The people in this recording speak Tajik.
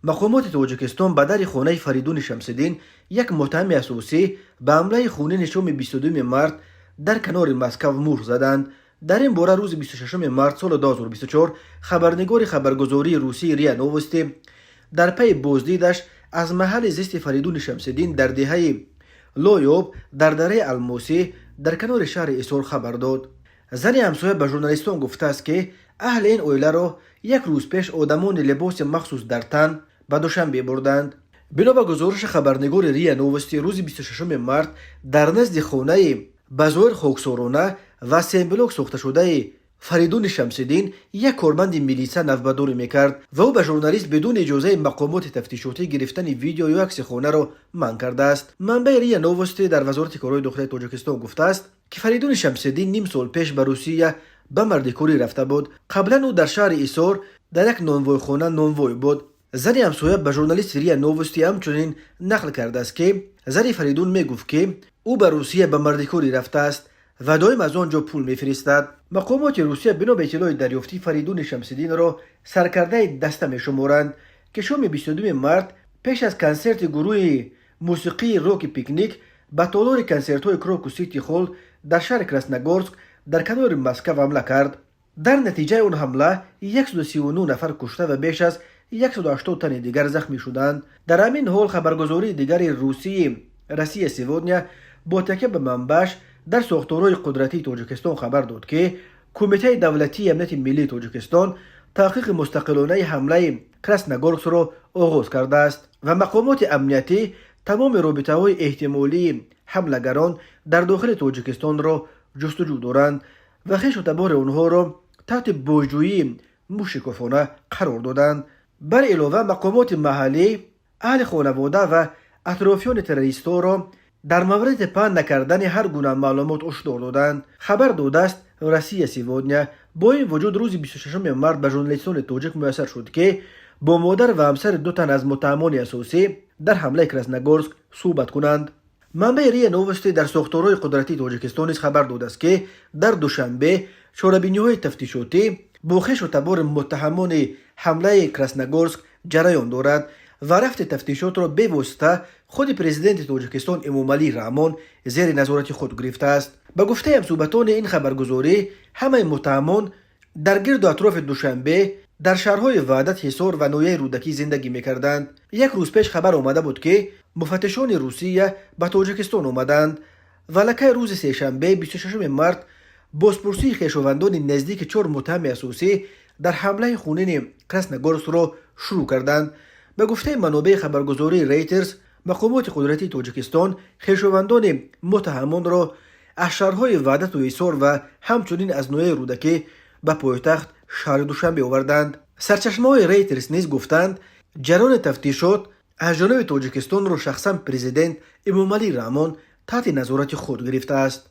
Мақомоти Тоҷикистон ба дари хонаи Фаридуни Шамсиддин, як муттаҳами асосӣ ба ҳамлаи хунини шоми 22 март дар канори Москав, муҳр заданд. Дар ин бора рӯзи 26 март соли 2024 хабарнигори хабаргузории русии РИА Новости дар пайи боздидаш аз маҳалли зисти Фаридуни Шамсиддин дар деҳаи Лойоб дар дараи Алмосӣ дар канори шаҳри Исор хабар дод. Зани ҳамсоя ба журналистон гуфтааст, ки аҳли ин оиларо як рӯз пеш одамони либоси махсус дар тан ба Душанбе бурданд. Бино ба гузориши хабарнигори РИА Новости, рӯзи 26 март дар назди хонаи ба зоҳир хоксорона ва семблок сохташудаи Фаридуни Шамсиддин як корманди милиса навбатдорӣ мекард ва ӯ ба журналист бидуни иҷозаи мақомоти тафтишотӣ гирифтани видео ё акси хонаро манъ кардааст. Манбаи РИА Новости дар Вазорати корҳои дохилаи Тоҷикистон гуфтааст, ки Фаридуни Шамсиддин ним сол пеш ба Русия ба мардикорӣ рафта буд. Қаблан ӯ дар шаҳри Исор дар як нонвойхона нонвой буд. Зани ҳамсоя ба журналисти РИА Новости ҳамчунин нақл кардааст, ки зани Фаридун мегуфт, ки ӯ ба Русия ба мардикорӣ рафтааст ва доим аз он ҷо пул мефиристад. Мақомоти Русия, бино ба иттилои дарёфтӣ, Фаридуни Шамсиддинро саркардаи даста мешуморанд, ки шоми 22 март пеш аз консерти гурӯҳи мусиқии роки «Пикник» ба толори консертҳои «Крокус Сити Холл» дар шаҳри Красногорск дар канори Москав ҳамла кард. Дар натиҷаи он ҳамла 139 нафар кушта ва беш аз 180 тани дигар захмӣ шуданд. Дар ҳамин ҳол, хабаргузории дигари русии «Россия сегодня» бо такя ба манбааш дар сохторҳои қудратии Тоҷикистон хабар дод, ки Кумитаи давлатии амнияти миллии Тоҷикистон таҳқиқи мустақилонаи ҳамлаи Красногорскро оғоз кардааст ва мақомоти амниятӣ тамоми робитаҳои эҳтимолии ҳамлагарон дар дохили Тоҷикистонро ҷустуҷӯ доранд ва хешу табори онҳоро таҳти бозҷӯии мушикофона қарор доданд. Бар илова, мақомоти маҳаллӣ аҳли хонавода ва атрофиёни террористҳоро дар мавриди паҳн накардани ҳар гуна маълумот ҳушдор доданд, хабар додааст «Россия сегодня». Бо ин вуҷуд, рӯзи 26 март ба журналистони тоҷик муяссар шуд, ки бо модар ва ҳамсари ду тан аз муттаҳамони асосӣ дар ҳамлаи Красногорск суҳбат кунанд. Манбаи РИА Новости дар сохторҳои қудратии Тоҷикистон низ хабар додааст, ки дар Душанбе чорабиниҳои тафтишотӣ бо хешу табори муттаҳамони ҳамлаи Красногорск ҷараён дорад ва рафти тафтишотро бевосита худи президенти Тоҷикистон Эмомалӣ Раҳмон зери назорати худ гирифтааст. Ба гуфтаи ҳамсӯҳбатони ин хабаргузорӣ, ҳамаи муттаҳамон дар гирду атрофи Душанбе, дар шаҳрҳои Ваҳдат, Ҳисор ва ноҳияи Рӯдакӣ зиндагӣ мекарданд. Як рӯз пеш хабар омада буд, ки муфаттишони Русия ба Тоҷикистон омаданд ва аллакай рӯзи сешанбе, 26 март, бозпурсии хешовандони наздики чор муттаҳами асосӣ дар ҳамлаи хунини Красногорскро шурӯъ карданд. Ба гуфтаи манобеи хабаргузории Рейтерс, мақомоти қудратии Тоҷикистон хешовандони муттаҳамонро аз шаҳрҳои Ваҳдату Ҳисор ва ҳамчунин аз ноҳияи Рӯдакӣ ба пойтахт, шаҳри Душанбе, оварданд. Сарчашмаҳои Рейтерс низ гуфтанд, ҷараёни тафтишот аз ҷониби Тоҷикистонро шахсан президент Эмомалӣ Раҳмон таҳти назорати худ гирифтааст.